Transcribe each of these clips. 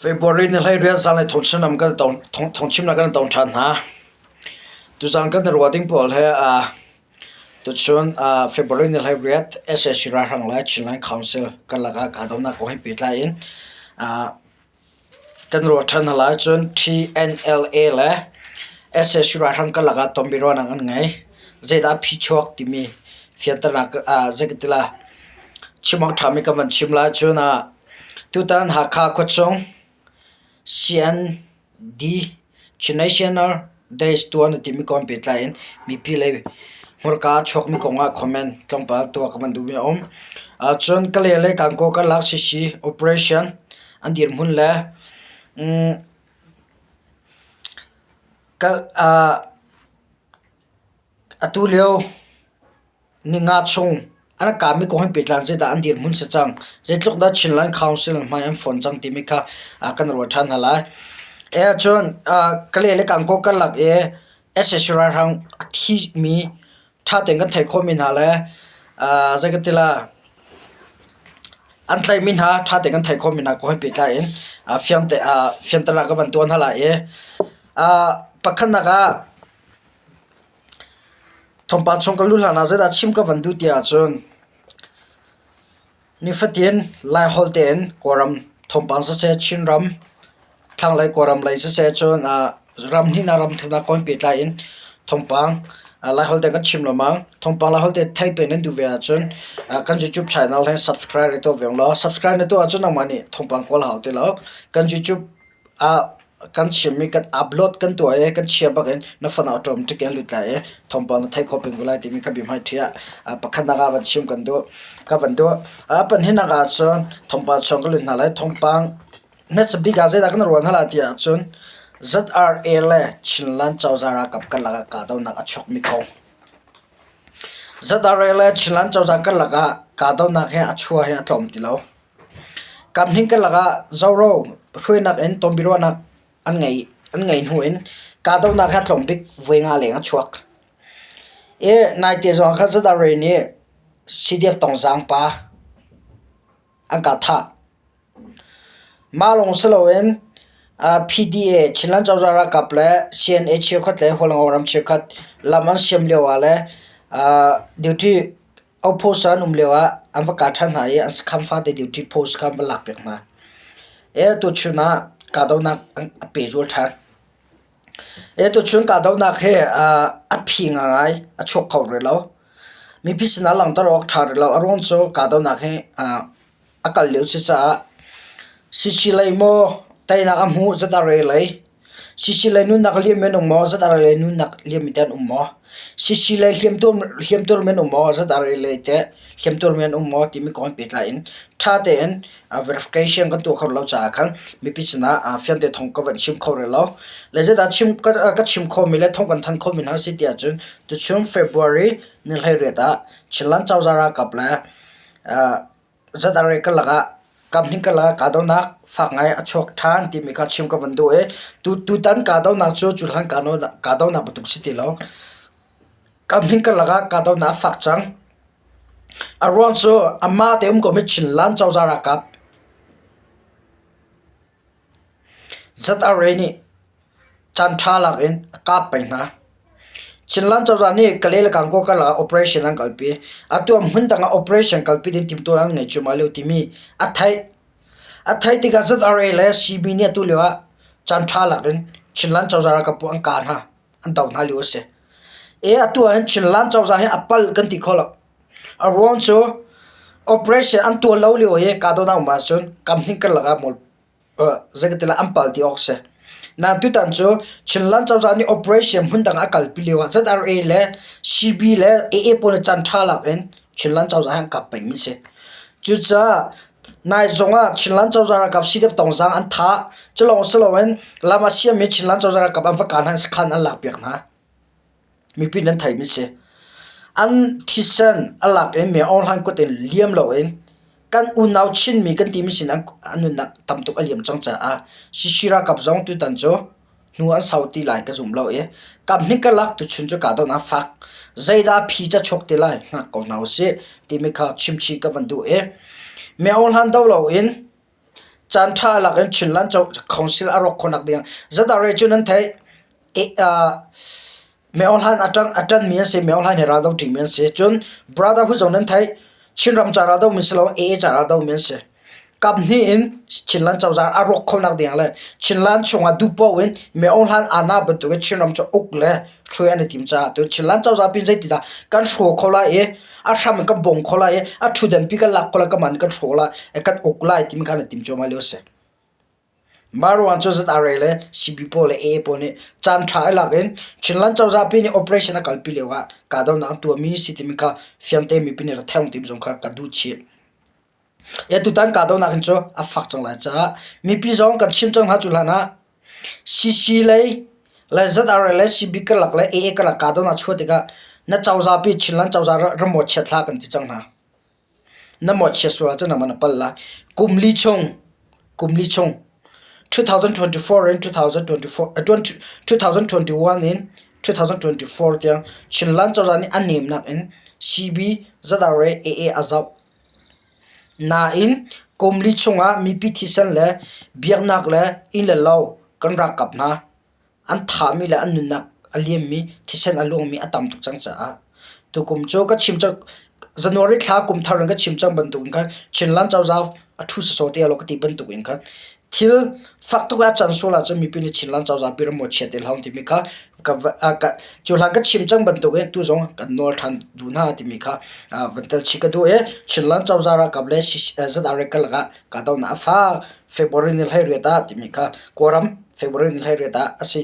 February ni 18 zanlei thawngchimnak kan thawngchimnak kan tong ṭhan hna. Tuzan kan i ruah ding pawl he tuchun February ni 18 sac ralhrang le Chinland Council karlak ah kahdohnak kong he pehtlai in kan ruah ṭhan hna lai. Cun TNLA le sac ralhrang karlak ah tonbiaruahnak an ngei. Zeidah a phichuak timi fianternak zei ka ti lai. Chim awk ṭhami kan van chim lai. Cun Tutan Hakha khuachung CND Chin National Days tuan a timi kong pehtlai in mipi lei hmurka a chuakmi kong ah comment tlawmpal tuah ka van duhmi a um. Cun Kalay le Gangaw karlak CC operation an dirhmun le atu lio Ninga chung an rak kahmi kong he pehtlai zeidah an dirhmun si cang, zeitluk dah Chinland Council hmai an fon cang timi kha kan ruah ṭhan hna lai. Cun Kalay le Gangaw karlak i sac ralhrang a thimi ṭha tein kan theih khawhmi hna le zei kan ti lai an tlaihmi hna ṭha tein kan theih khawhmi hna kong he pehtlai in fianternak ka van tuah hna lai i pakhatnak ah Thawngpang chung ka luh hlanah zeidah chim ka van duh ti ahcun nifatin Laiholh tein Kawlram thawngpang siseh, Chinram thlanglei Kawlram lei siseh cun ram hnihnak ram thumnak kong pehtlai in thawngpang Laiholh tein kan chim lengmang. Thawngpang Laiholh tein theih peng nan duh ve ahcun kan YouTube channel hi subscribe na tuah ve ung law subscribe na tuah ahcun nangmah nih thawngpang kawl a hau ti lo. Kan YouTube ah kan chimmi kan upload kan tuah i kan chia bak in na phone ah automatic in a lut lai i thawngpang na theih khawh peng ko lai timi kha biahmaiṭhi ah pakhatnak ah van chim kan duh ka van duh. A pahnihnak ah cun thawngpang chung ka lut hna lai. Thawngpang hmasa bik ah zeidah kan ruah hna lai ti ahcun ZRA le Chinland cozah ralkap karlak ah kahdohnak a chuakmi kong. ZRA le Chinland cozah karlak ah kahdohnak hi a chuah hi a tlawm ti lo. Kamhning karlak ah Zoro hruainak in tonbiaruahnak an ngei an ngei hnu in kahdohnak hi a tlawm bik voi nga leng a chuak. I naite zong ah khan ZRA nih CDF Tongzaang pa an kah thah. Mah lawng si loin PDA Chinland Cozah ralkap le CNA cheukhat le Hualngo ram cheukhat lam an siam lio ah le duty Outpost an um lioah an va kah ṭhan hna i an sakhan fate duty post kha an va lakpiak hna. E tuchun ah kahdohnak a pehzul ṭhan. E tuchun kahdohnak hi a phi ngai a chuak kho rih lo. Mipi sinah langhter awk ṭha rih lo. A ruang cu kahdohnak hi a kal lio si caah CC lei maw teinak a hmuh ZRA lei CC lei nunnak liam in um maw ZRA lei nunnak liam in teh an um maw CC lei hliamtuar men um maw ZRA lei teh hliamtuar men um maw timi kong he pehtlai in ṭha tein verification kan tuah kho lo caah khan mipi sinah fiangte thawng ka van chim kho rih lo. Le zeidah chim ka chim khawhmi le thawng kan thanh khawhmi hna si ti ahcun tuchun February ni 18 ah Chinland cozah ralkap le ZRA karlak ah kamhning karlak ah kahdohnak fak ngai a chuak ṭhan timi kha chim ka van duh i tutan kahdohnak cu cuhlan kahdohnak bantuk si ti lo. Kamhning karlak ah kahdohnak a fak cang. A ruang cu amah te um komi Chinland cozah ralkap ZRA nih caanṭha lak in a kap peng hna. Chinland cozah nih Kalay le Gangaw karlak ah operation an kalpi. Atu ah hmundang ah operation kalpi ding timhtuah an ngei cuahmah lio timi a theih. A theih tikah ZRA le CB nih atu lio ah caanṭha lak in Chinland cozah ralkap pawl an kah hna, an doh hna lio a si. E atu ah hin Chinland cozah hi a palh kan ti kho lo. A ruang cu operation an tuah lo lio i kahdohnak um ahcun kamhning karlak ah mawl Zeikatilah an pal ti awk a si. Nain tutan cu Chinland cozah nih operation hmundang a kalpi lio ah ZRA le CB le AA pawl nih caanṭha lak in Chinland cozah hi an kap pengmi a si. Cucaah nai zong ah Chinland cozah ralkap CDF Tongzaang an thah. Cu lawng si loin lam a siammi Chinland cozah ralkap an va kah hna i sakhan an lakpiak hna. Mipi nan theihmi si. An thisen a lak in mi Aung kut in liam loin kan unau Chinmi kan timi sin an nunnak tam tuk a liam cang caah Sisi ralkap zong tutan cu hnu an sau ti lai ka zum lo i kamhnih karlak tuchun cu kahdohnak fak zeidah phi ca chuak ti lai hngak ko hna usih timi kha chimchih ka van duh i Mi Aung Hlan do loin. Caan ṭha lak in Chinland Council a rawk khawhnak dingah ZRA cu nan theih. Myo Hlan a ṭanmi an si. Myo Hlan hi raldo ṭimi an si. Cun Brotherhood zong nan theih. Chinram ca raldo mi si lo AA ca raldo mi an si. Kap hnih in Chinland cozah a rawk khonak ding le Chinland chungah duhpoh in Myo Hlan Ana bantukin Chinram cu uk le hruai an i tim caah tu Chinland cozah pin zeitidah kan hraw kho lai i a hram in kan bong kho lai i a ṭhutdan pi kan lak kho lai ka man kan hraw lai kan uk lai timi kha an i tim cuahmah lio a si. Mah ruang cu ZRA le CB pawl le AA pawl nih caan ṭha i lak in Chinland cozah pi nih operation a kalpi lio ah kahdohnak an tuahmi si timi kha fiangte mipi nih rak theih timi zong kha ka duh chih. Tutan kahdohnak hin cu a fak cang lai caah mipi zong kan chim cang hna cu hlan ah CC lei le ZRA le CB karlak le AA karlak kahdohnak chuah tikah na cozah pi Chinland cozah ram mawhchiat hlah kan ti cang hna. Na mawhchiat sual ahcun nangmah na palh lai. Kum li chung, kum li chung 2024 in 2024, 2021 in 2024 tiang Chinland cozah nih a nemnak in CB, ZRA, AA a zoh. Nain kum li chungah mipi thisen le biaknak le inn le lo kan ralkap hna an thahmi le an nunnak a liammi thisen a luangmi a tam tuk cang caah tukum cu ka chim cang January thla kum thar in ka chim cang bantuk in khan Chinland cozah a ṭhu sawsawh te lo ka ti bantuk in khan thil fak tuk a can sual ahcun mipi nih Chinland cozah pi ram maw chia te hlah timi kha cu hlan ka chim cang bantuk in tu zong kan nawl ṭhan duh hna timi kha van tel chih ka duh i Chinland cozah ralkap le ZRA karlak ah kahdohnak a fak February ni 18 ah timi kha Kawlram February ni 18 ah a si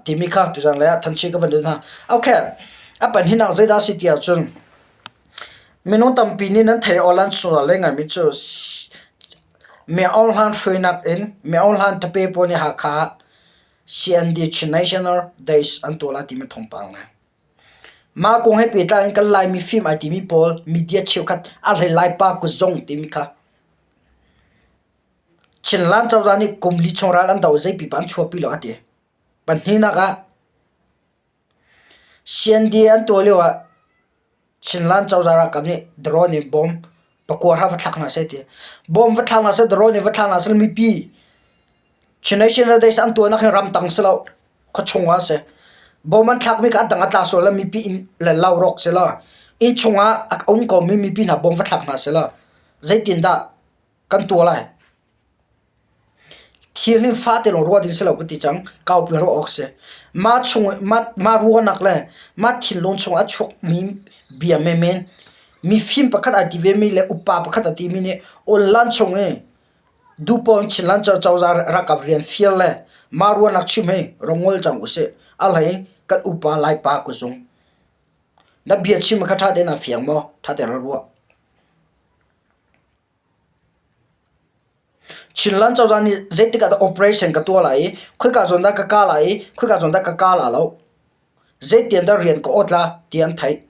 timi kha tuzan lei ah thanchi ka van duh hna. Okay, a pahnihnak zeidah a si ti ahcun minung tampi nih nan theih awk lan sual le ngaimi cu mi hlan hruainak in mi hlan tape pawl nih Hakha CND Chin National Days an tuah lai timi thawngpang le mah kong he pehtlai in kan Laimi fim ai timi pawl media cheukhat a hlei Laipa kutzung timi kha Chinland cozah nih kum li chung ral an doh zei pipa an chuahpi lo a ti. Pahnihnak ah CND an tuah lio ah Chinland cozah ralkap nih drone in bomb pakua hra va thlak hna seh ti. Bomb va thlak hna seh, drone in va thlak hna seh mipi Chin National Days an tuahnak hi ramtang si lo khuachung ah a si. Bomb an thlakmi kha a dang a tla sual le mipi inn le lo rawk seh law inn chungah a um komi mipi hna bomb va thlak hna seh law zeitindah kan tuah lai? Thil hi fate lawng ruah ding si lo ka ti cang. Kaupi ruah awk si. Mah chung mah mah ruahnak le mah thinlung chung a chuakmi bia menmen mifim pakhat ai ti vemi le upa pakhat a timi nih online chung i duhpaoh in Chinland cozah ralkap rian fial le mah ruahnak chim hi rak ngol cang usih. A hlei in kan upa Laipa kuzung. Na bia chim kha ṭha tein aa fiang maw? Ṭha tein rak ruah. Chinland cozah nih zeitik ah dah operation ka tuah lai i khoika zawn dah ka kah lai i khoika zawn dah ka kah la lo. Zeitian dah rian ka awt la ti an theih.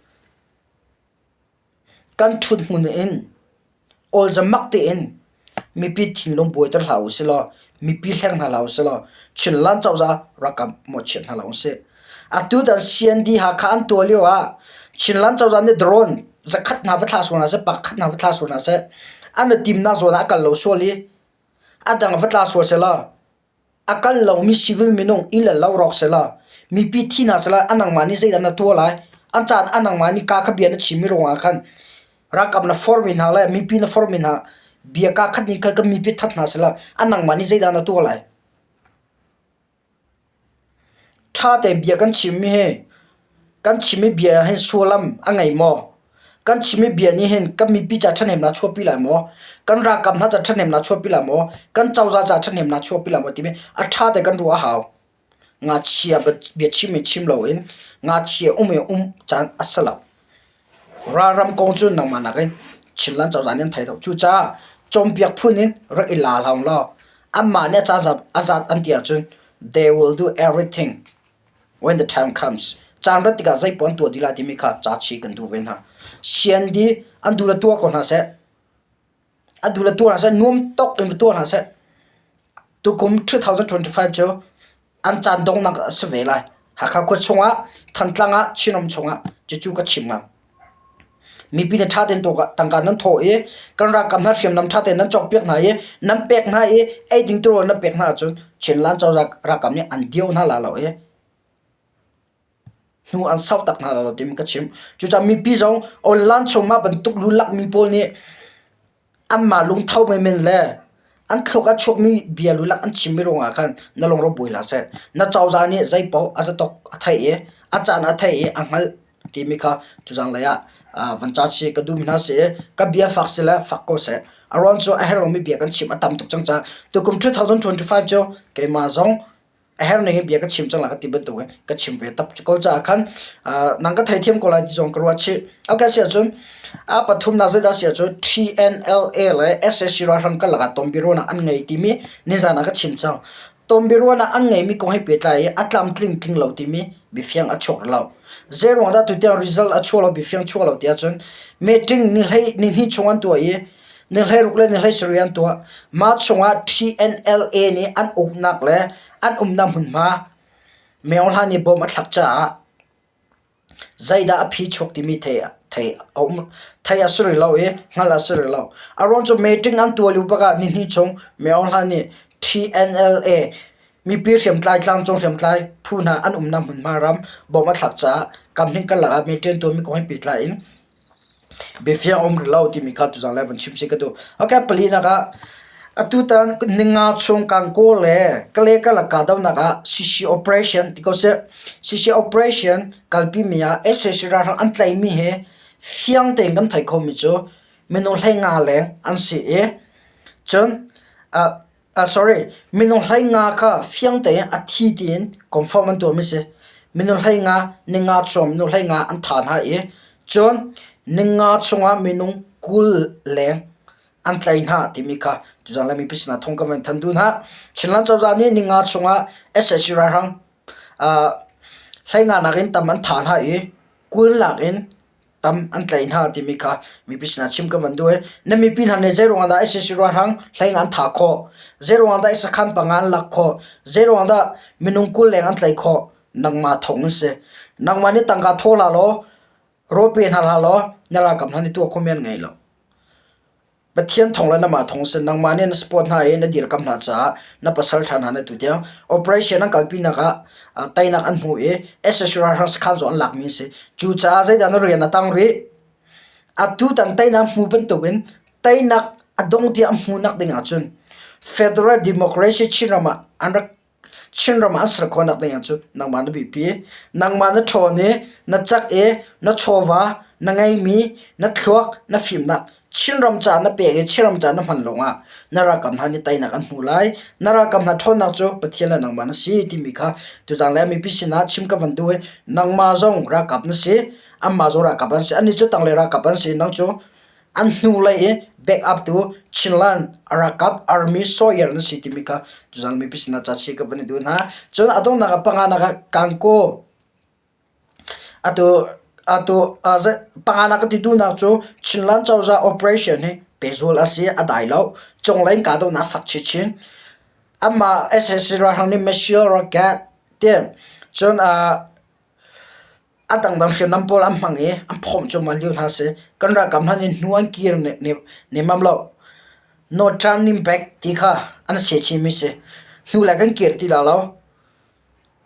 Kan ṭhut hmun in awlzamak tein mipi thinlung buaiter hlah usih law mipi hleng hna hlah usih law Chinland cozah ralkap mawhchiat hna hlah usih. Atu tan CND Hakha an tuah lio ah Chinland cozah nih drone zakhat hna va thlah sual hna seh, pakhat hna va thlah sual hna seh, an i timnak zawn ah a kal lo sual i a dang va tla sual seh law a kal lomi civil minung inn le lo rawk seh law mipi thi hna seh law a nangmah nih zeidah na tuah lai? An caan a nangmah nih ka kha bia na chimmi ruangah khan ralkap na forhmi hna le mipi na forhmi hna bia kaa khat nih khan kan mipi that hna seh law a nangmah nih zeidah na tuah lai? Ṭha te bia kan chimmi hi kan chimmi bia hin sullam a ngei maw? Kan chimmi bia nih hin kan mipi ca ṭhahnemnak a chuahpi lai maw? Kan ralkap hna ca ṭhahnemnak a chuahpi lai maw? Kan cozah ca ṭhahnemnak a chuahpi lai maw timi a ṭha te kan ruah a hau. Ngakchia biachim in chim loin ngakchia um in um caan a si lo. Ralram kong cu nangmah nakin Chinland cozah nih an thei lo. Cucaah cawnpiak phun in rak i la hlah law anmah nih a zat an ti ahcun they will do everything when the time comes. Caan rat tikah zeipaoh an tuah dih lai timi kha ca chih kan duh ve hna. CND an duh le tuah ko hna seh. A duh le tuah hna seh. Nuam tuk in va tuah hna seh. Tukum 2025 cu an caan donghnak a si ve lai. Hakha khua chungah, Thantlang ah, Chinram chungah cucu ka chim ngam. Mipi nih ṭha tein tangka nan thawh i kan ralkap hna hriamnam ṭha tein nan cawkpiak hna i nan pek hna i eiding tirawl nan pek hna ahcun Chinland cozah ralkap nih an dio hna la lo i hnu an sauh tak hna lo timi ka chim. Cucaah mipi zong online chung mah bantuk lulakmi pawl nih anmah lungtho menmen le an thluak a chuakmi bia lulak an chimmi ruangah khan na lungrawh buai hlah seh. Na cozah nih zeipaoh a zatawk a theih i a caan a theih i a hngalh timi kha tuzanglei ah van ca si ka duhmi hna si i ka bia fak sile fak ko seh. A ruang cu a herh lomi bia kan chim a tam tuk cang caah tukum 2025 cu keimah zong a herh ning in bia ka chim cang lai ka ti bantuk in ka chim ve tap ko caah khan nang ka theithiam ko lai ti zong ka ruah chih. Okay si ahcun a pathumnak zeidah si ahcun TNLA le SAC ralhrang karlak ah tonbiaruahnak an ngei timi nizan ah ka chim cang. Tonbiaruahnak an ngeimi kong he pehtlai i a tlamtling tling lo timi biafiang a chuak lo. Zeiruang dah tutiang result a chuah lo biafiang chuah lo ti ahcun meeting ni hlei ni hnih chung an tuah i ni hleiruk le ni hleisarih an tuah. Mah chungah TNLA nih an uknak le an umnak hmunhma Myo Hla nih bom a thlak caah zeidah a phi chuak timi thei thei a um thei a si rih lo i hngalh a si rih lo. A ruang cu meeting an tuah lio bak ah nihnih chung Myo Hla nih TNLA mipi hriamtlai tlangcung hriamtlai phu hna an umnak hmunhma ram bom a thlak caah kamhning karlak ah meeting tuahmi kong he pehtlai in Biafiang a um rih lo timi kha tuzaan lai van chim si ka duh. Okay, palinak ah atutan ninga chung Kangkaw le Kale karlak kahdohnak ah CC operation ti ko seh. CC operation kalpi mi ah sac ralhrang an tlaihmi hi fiang tein kan theih khomi cu minung 15 leng an si i cun Sorry, minung 15 kha fiang tein a thi tiin confirm an tuahmi si. Minung 15, ninga chung minung 15 an thah hna i cun ninga chungah minung 20 leng an tlaih hna timi kha tuzaan le mipi sinah thong kan van thanh duh hna. Chinland cozah nih ninga chungah sac ralhrang 15 nakin tam an thah hna i 20 nakin tam an tlaih hna timi kha mipi sinah chim kan van duh i na mipi hna nih zeiruang dah sac ralhrang hlei an thah khawh zeiruang dah sakhan panga an lak khawh zeiruang dah minung 20 leng an tlaih khawh nangmah thawng an si nangmah nih tangka thaw hlah law rawl pe hna hlah law na ralkap hna nih tuah khawh mi an ngei lo. Pathian thawng le nangmah thawng si. Nangmah nih na support hna i na dirkamh hna caah na pasal ṭha hna na tu tiang operation an kalpinak ah teinak an hmu i sac ralhrang sakhan zong an lakmi a si. Cucaah zeidah na rian a tang rih? Atu tan teinak hmu bantukin teinak a dong tiah a hmuhnak ding ahcun Federal Democracy Chinram ah an rak Chinram ah an ser khawhnak ding ahcun nangmah na biapi. Nangmah na ṭhawn i na cak i na chawva na ngeimi na thluak na fimnak Chinram caah na pek i Chinram caah na hman lawngah na ralkap hna nih teinak an hmu lai. Na ralkap hna ṭhawnnak cu Pathian le nangmah na si timi kha tuzaan le mipi sinah chim ka van duh i nangmah zong ralkap na si, anmah zong ralkap an si, annih cu tanglei ralkap an si, nang cu An hnulei i backup tu Chinland ralkap army Sawyer na si timi kha tuzaan mipi sinah ca chih ka van i duh hna. Cun a donghnak ah panganak ah Kangkaw atu atu panganak ka ti duhnak cu Chinland cozah operation hi pehzul a si a dai lo. Cunglei in kahdohnak a fak chinchin. Amah sac ralhrang nih missile rocket ti cun A dangdang hriamnam pawl an hmang i an phomh cuahmah lio hna a si. Kan ralkap hna nih hnu an kir nemmam lo. No turning back ti kha an seh chinmi si. Hnulei kan kir ti lai lo.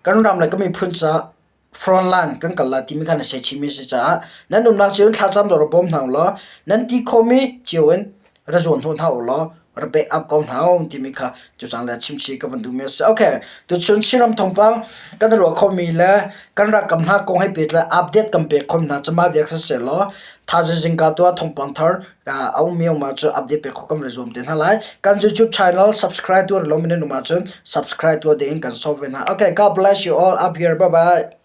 Kan ram le kan miphun caah front line kan kal lai timi kha na seh chinmi a si caah nan umnak cio in thlacam law rak bawm hna ulaw nan ti khawhmi cio in ra zuan hnawh hna ulaw ra back up ko hna u timi kha tucaan le chimchih ka van duhmi a si. Okay, tuchun Chinram thawngpang kan ruah khomi le kan ralkap hna kong he pehtlai update kan pek khom hna cama vial kha seh law thaizing zingka tuah thawngpang thar a ummi um ahcun update pek khawh kan van zuam te hna lai. Kan YouTube channel subscribe tuah lo min um ahcun subscribe tuah ding in kan sawm ve hna. Okay, God bless you all up here. Bye bye.